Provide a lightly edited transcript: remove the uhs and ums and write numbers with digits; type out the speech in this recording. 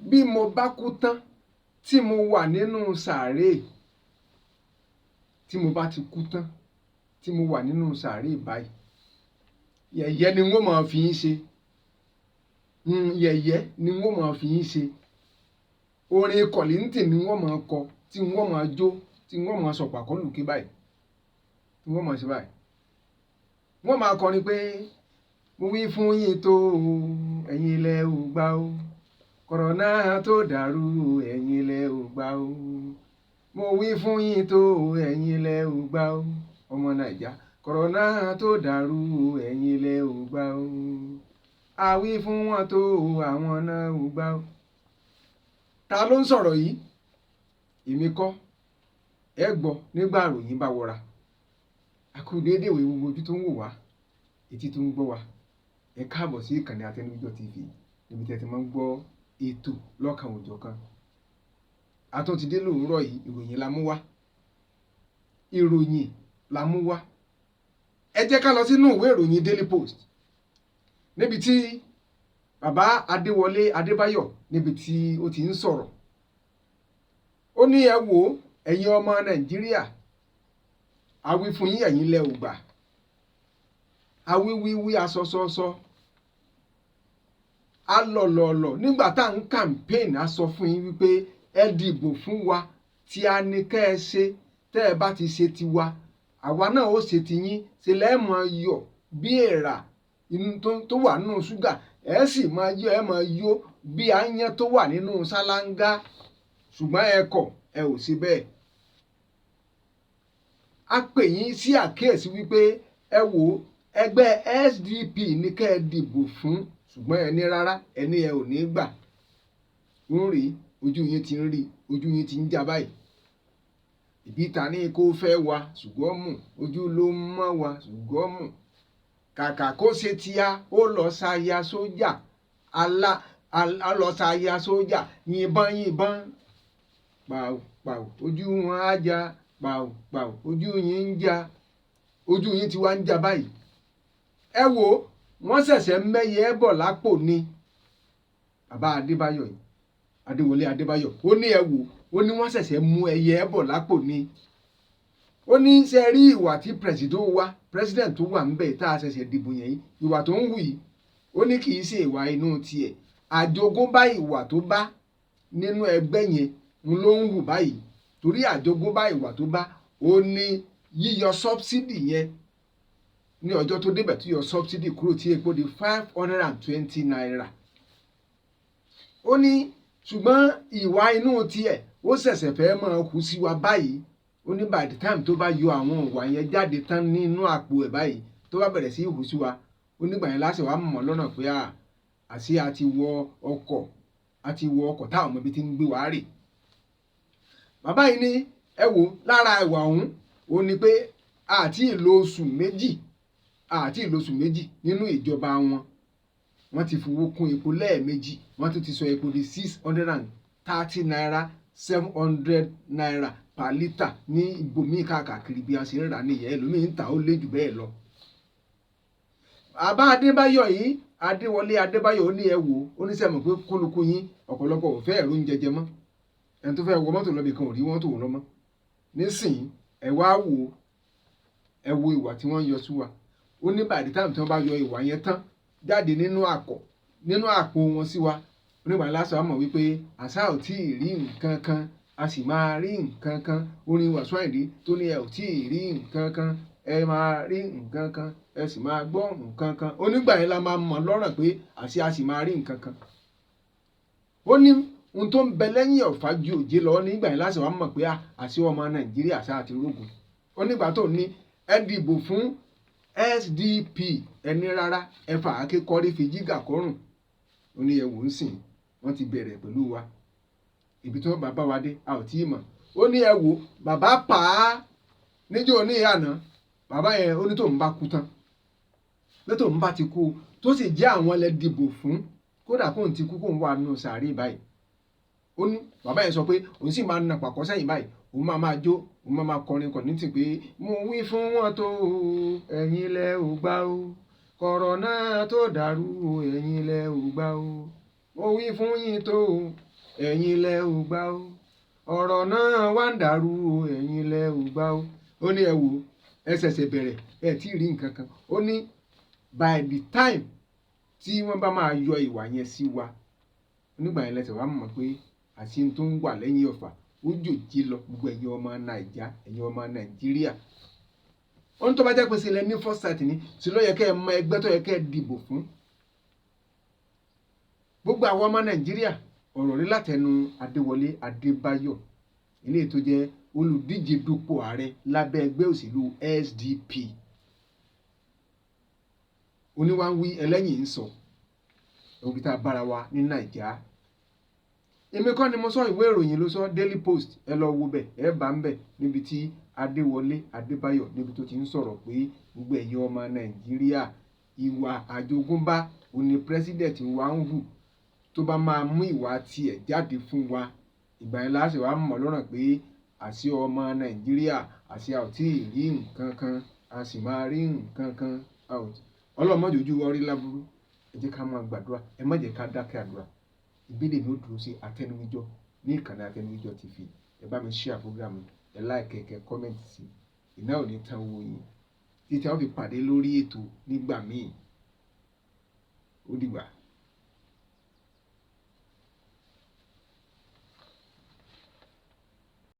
Bí mo bá kú tán tí mo wà nínú sàárè, tí mo bá ti kú tán tí mo wà nínú sàárè báyìí, yẹ̀yẹ́ ni wọ́n máa fi ń ṣe. Yẹ̀yẹ́ ni wọ́n máa fi ń ṣe. Orin Kọ̀líńtìn ni wọ́n máa kọ, tí wọ́n máa jó, tí wọ́n máa sọ̀pàkọ́ lùkí báyìí, tí wọ́n máa ṣe báyìí. Wọ́n máa kọrin pé mo wí fún yín tó o, ẹ̀yin ilẹ̀ ò gbà o. Kọ̀rọ̀nà tó dàrú, ẹ̀yin ilẹ̀ ò gbà o. Mo wí fún yín tó o, ẹ̀yin ilẹ̀ ò gbà o. Ọmọ Nàìjà, kọ̀rọ̀nà tó dàrú, ẹ̀yin ilẹ̀ ò gbà o. A wí fún wọn tó o, àwọn náà ò gbà o. Ta ló ń sọ̀rọ̀ yìí? Èmi kọ́. Ẹ gbọ́ nígbà àròyìn bá wọra. A kú déédéé ìwé gbogbo ojú tó ń wò wá, etí tó ń gbọ́ wa. Ẹ káàbọ̀ sí ìkànnì Atẹnubíjọ TV níbi tí ẹ ti máa ń gbọ́ ètò lọ́kan òjọ̀kan. A tún ti dé lówùúrọ̀ yìí, ìròyìn la mú wá. Ìròyìn la mú wá. Ẹ jẹ́ ká lọ sínú ìwé ìròyìn Daily Post níbi tí bàbá Adéwọlé Adébáyọ̀ níbi tí ó ti ń sọ̀rọ̀. Ó ní ẹ wò ó, ẹ̀yin ọmọ Nàìjíríà, a wí fún yín, ẹ̀yin lẹ ò gbà. A wí wí wí, a sọ sọ sọ. A lọ̀ lọ̀ lọ̀ nígbà tá à ń campaign, a sọ fún yín wípé ẹ dìbò fún wa, tí a ní kẹ́ ẹ ṣe. Tẹ́ ẹ bá ti ṣe tiwa, àwa náà ó ṣe tiyín. Ṣe lẹ́ẹ̀ mọ̀ yọ̀ bí èèrà tó wà nínú ṣúgà, ẹ sì máa yọ̀, ẹ máa yó bí aáyán tó wà nínú ṣáláńgá. Ṣùgbọ́n ẹ kọ̀, ẹ ò ṣe bẹ́ẹ̀. A pè yín sí àkíyèsí wípé ẹ wò ó, ẹgbẹ́ SDP ní kẹ́ ẹ dìbò fún, ṣùgbọ́n ẹ ní rárá, ẹ ní ẹ ò ní gbà. Ń rí ojú yín ti ń rí, ojú yín ti ń já báyìí. Ìbí ta ní kó fẹ́ wa ṣùgbọ́n mù, ojú ló ń mọ́ wa ṣùgbọ́n mù. Kàkà kó ṣe tíá, ó lọ ṣaya sójà, alá á lọ ṣaya sójà, yìnbọn yìnbọn, pàù pàù, ojú wọn á já, pàù pàù, ojú yín ń já, ojú yín ti wá ń já báyìí. Ẹ wò ó, wọ́n ṣẹ̀ṣẹ̀ mẹ́yẹ bọ̀ lápò ni. Bàbá Adébáyọ̀ yìí, Adéwọlé Adébáyọ̀, ó ní ẹ wò ó, ní wọ́n ṣẹ̀ṣẹ̀ mú ẹyẹ bọ̀ lápò ni. Ó ní ṣe rí ìwà tí presido wa, president tó wà ńbẹ̀ tá a ṣẹ̀ṣẹ̀ dìbò yẹn yìí, ìwà tó ń hù yìí, ó ní kì í ṣe ìwà inú tiẹ̀. Àjogúnbá ìwà tó bá nínú ẹgbẹ́ yẹn ń ló ń hù báyìí. Torí àjogúnbá ìwà tó bá, ó ní yíyọ subsidy yẹn ní ọjọ́ tó débẹ̀, tó yọ subsidy kúrò tí epo di ₦520. Ó ní ṣùgbọ́n ìwà inú tiẹ̀, ó ṣẹ̀ṣẹ̀ fẹ́ máa hù sí wa báyìí. Ó ní by the time tó bá yọ àwọn ìwà yẹn jáde tán nínú àpò ẹ̀ báyìí, tó bá bẹ̀rẹ̀ sí í hù sí wa, ó nígbà yẹn láṣẹ wàá mọ̀ lọ́nà pé àṣé a ti wọ ọkọ̀, a ti wọ ọkọ̀ táwọn ọmọ ibi tí ń gbé wa rè. Bàbá yìí ní ẹ wò, lára ìwà ọ̀hún, ó ní pé àti ìlò oṣù 2, àti ìlò oṣù 2 nínú ìjọba wọn, wọ́n ti fowó kún epo lẹ́ẹ̀mejì. Wọ́n tún ti sọ epo di ₦630, ₦700 per litre ní ibòmíì káàkiri. Bí a ṣe ń rà nìyẹn, ẹlòmíì ń tà ó lé jù bẹ́ẹ̀ lọ. Bàbá Adébáyọ̀ yìí, Adéwọlé Adébáyọ̀, ó ní ẹ wò ó, ní sẹ́mi pé kúlukú yín, ọ̀pọ̀lọpọ̀ ò fẹ́ ẹ̀rọ oúnjẹ jẹ mọ́. Ẹni tó fẹ́ wọ mọ́tò lọ́bì kan ò rí wọ́n tó wò lọ́mọ́. Nísìnyí, ẹ wá wò ó, ẹ wo ìwà tí wọ́n ń yọ sí wa. Ó ní by the time tí wọ́n bá yọ ìwà yẹn tán jáde nínú àkọ̀, nínú àpò wọn sí wa, onígbà lásán á mọ̀ wípé àṣà ò tí ì rí nǹkan kan, a sì máa rí nǹkan kan. Orin Wasiu Ayinde tó ní ẹ ò tí ì rí nǹkan kan, ẹ máa rí nǹkan kan, ẹ sì máa gbọ́ nǹkan kan. Onígbà yẹn la máa mọ̀ lọ́rọ̀ pé àṣé a sì máa rí nǹkan kan. Ó ní ohun tó ń bẹ lẹ́yìn ọ̀fà ju òjé lọ. Nígbà yẹn lásìkò wàá mọ̀ pé àṣé ọmọ Nàìjíríà ṣáà ti rógun. Ó nígbà tó ní ẹ dìbò fún SDP, ẹni rárá, ẹ fà á ké kọ́rí fi jígà kọ́rùn. Ó ní ẹ wò ń sìn, wọ́n ti bẹ̀rẹ̀ pẹ̀lú wa, ibi tí wọ́n bá bá wa dé, a ò tí ì mọ̀. Ó ní ẹ wò bàbá pa á níjó ní àná, bàbá yẹn, ó ní tóun bá kú tán, pé tóun bá ti kú, tó sì jẹ́ àwọn ẹlẹ́ dìbò fún, kódà kóun ti kú, kóun wà nínú sàárè báyìí, ó ní bàbá yẹn sọ pé òun sì máa nà pàkọ́ sẹ́yìn báyìí, òun máa máa jó, òun máa máa kọrin kọ̀ ní tì pé mo wí fún wọn tó o, ẹ̀yin lẹ ò gbà o. Kọ̀rọ̀ náà tó dàrú o, ẹ̀yin lẹ ò gbà o. Mo wí fún yín tó o. Ẹ̀yin lẹ ò gbà o, ọ̀rọ̀ náà wá ń dàrú o, ẹ̀yin lẹ ò gbà o. Ó ní ẹ wò, ẹ ṣẹ̀ṣẹ̀ bẹ̀rẹ̀, ẹ tí ì rí nǹkan kan. Ó ní by the time tí wọ́n bá máa yọ ìwà yẹn sí wa, nígbà yẹn lẹsẹ̀ wá mọ̀ pé àṣì tó ń wà lẹ́yìn ọ̀fà ó jòjì lọ. Gbogbo ẹ̀yin ọmọ Nàìjà, ẹ̀yin ọmọ Nàìjíríà, ó ní tó bá jẹ́ pé sílẹ̀ ní foresight ni sí ló yẹ kẹ́ ẹ mọ ẹgbẹ́ tó yẹ kẹ́ ẹ dìbò fún. Gbogbo àwọn ọmọ Nàìjíríà, ọ̀rọ̀ rí látẹnu Adéwọlé Adébáyọ̀, eléyìí tó jẹ́ olùdíje dupò ààrẹ lábẹ́ ẹgbẹ́ òṣèlú SDP. Oníwàwí ẹlẹ́yìn ń sọ òbí tá a bára wa ní Nàìjíríà. Èmi kọ́ ni mo sọ, ìwé ìròyìn ló sọ, Daily Post. Ẹ lọ wo bẹ̀, ẹ bá ń bẹ̀ níbi tí Adéwọlé Adébáyọ̀ níbi tó ti ń sọ̀rọ̀ pé gbogbo ẹ̀yin ọmọ Nàìjíríà, ìwà àjogúnbá òní president wa ń hù. Tó bá máa mú ìwà tiẹ̀ jáde fún wa, ìgbà yẹn láti wá mọ̀ lọ́rùn pé àṣì ọmọ Nàìjíríà, àṣì a ò tí ì rí nǹkan kan, a sì máa rí nǹkan kan. Ọlọ́mọdé ojú wa rí láburú. Ẹ jẹ́ ká máa gbàdúrà, ẹ má jẹ́ ká dákẹ́ àdúrà. Ìbéèrè mi ó dúró sí Atẹnuwíjọ ní ìkànnì Atẹnuwíjọ TV. Ẹ bá mi share program, ẹ like, kẹ́ comment sí. Iná ò ní tán owó yín títí a ó fi pàdé lórí ètò nígbà míì. Ó dìgbà.